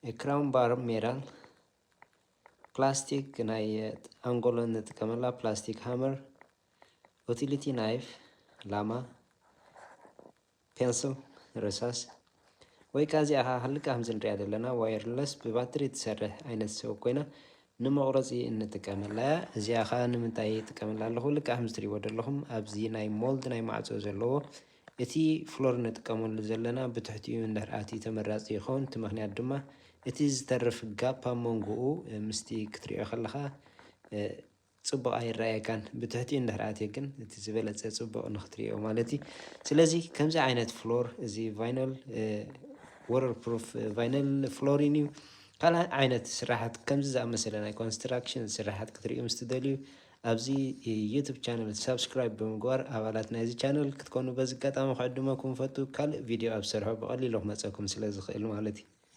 ክራውን ባር ሜዳል፣ ፕላስቲክ ናይ ኣንጎሎ እንጥቀመላ ፕላስቲክ ሃመር፣ ዩቲሊቲ ናይፍ፣ ላማ፣ ፔንስል፣ ርሳስ፣ ወይ ከዓ እዚኣ ከዓ ልክዕ ከምዚ ንሪኣ ዘለና ዋየርለስ ብባትሪ ትሰርሕ ዓይነት ሰው ኮይና፣ ንመቑረፂ እንጥቀመላ እያ። እዚኣ ከዓ ንምንታይ ይጥቀመላ ኣለኹ? ልክዕ ከምዚ ትሪእዎ ዘለኹም ኣብዚ ናይ ሞልድ ናይ ማዕፆ ዘለዎ እቲ ፍሎር ንጥቀመሉ ዘለና ብትሕቲኡ እንድሕር ኣትዩ ተመራፂ ይኸውን። እቲ ምኽንያት ድማ እቲ ዝተርፍ ጋፕ ኣብ መንጎኡ ምስቲ ክትሪኦ ከለኻ ፅቡቕ ኣይረኣየካን። ብትሕቲኡ እንድሕር ኣትየ ግን እቲ ዝበለፀ ፅቡቕ ንክትሪኦ ማለት እዩ። ስለዚ ከምዚ ዓይነት ፍሎር እዚ ቫይነል ወተር ፕሩፍ ቫይነል ፍሎሪን እዩ። ካልእ ዓይነት ስራሓት ከምዚ ዝኣመሰለ ናይ ኮንስትራክሽን ስራሓት ክትሪኡ ምስ ትደልዩ ኣብዚ ዩቱብ ቻነል ሳብስክራይብ ብምግባር ኣባላት ናይዚ ቻነል ክትኮኑ በዚ ኣጋጣሚ ክዕድመኩም ፈቱ። ካልእ ቪድዮ ኣብ ሰርሖ ብቐሊሉ ክመፀኩም ስለ ዝኽእል ማለት እዩ።